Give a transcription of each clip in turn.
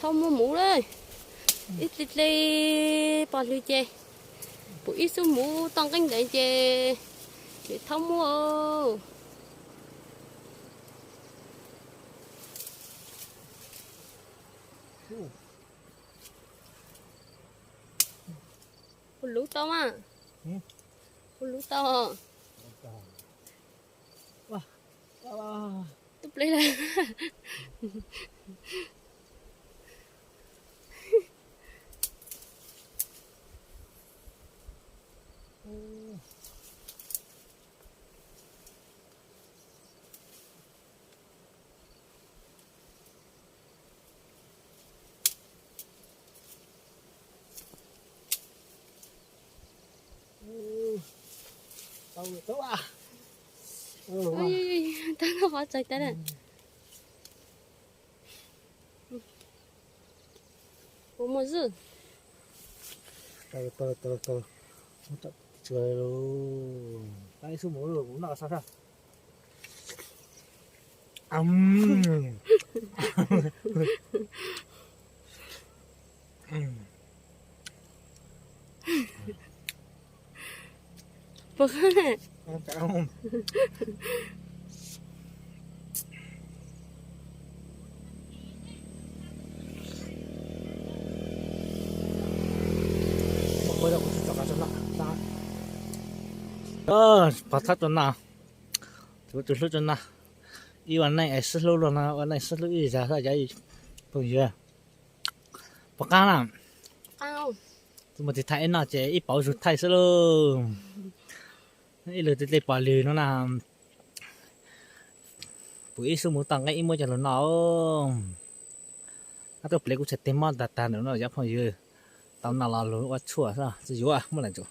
Thaub muab muv lawm. Ib dle dle pos lwg ces pum ib xub muv toj nqeeb ntawd ces thaub muab. Ua luv tau mas. Ua luv tau. Tub pleb lawm. Tau no qhov txais tas lawm. Puas muaj zwj? Tau, tau, tau, tau. Muab tso, tso, tau ib xub mus, mus noj sab sab. Puas qab na? Pov thawj rau no, tus tus hlub rau no, ib ua neej es sib hlub luag no ua neej sib hlub ib zag xwb cov phooj ywg. Puas qab na? Tus mus tiv thaiv ib no ces ib pauv zug thaij xwb lauj. Ib lwg tig dlej pov lwg no na, pum ib xub mus toj nqeeb ib muab coj lug noj. Ob tug plev kuv txhais tes mob tag tag ntawm no cov phooj ywg. Tau noj los lug ua tshuaj xwb, tsis yuav muab lawm ntsum.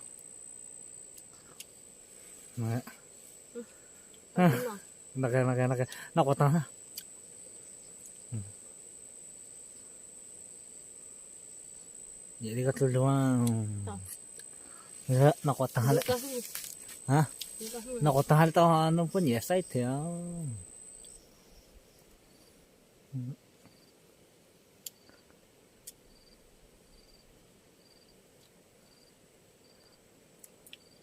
Noj quas taag. Li koj tlug lug, noj quas taag li, noj quas taag li tau nug poj niam saib thiab.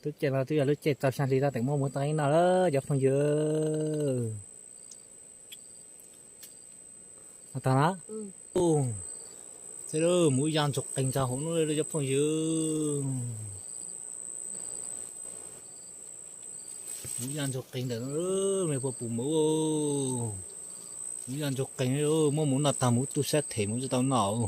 Lub caij no twb yog lub caij txaus xyaa hli tab teem muaj muv toj nqeeb noj lawm cov phooj ywg. Tag na. Muv ya ntsuag qees ntag hauv no cov phooj ywg. Muv ya ntsuag qees ntawm no, mej puas pum muv? Muv ya ntsuag qees, muab muv noj tag muv tu sab them muv tsis tau noj.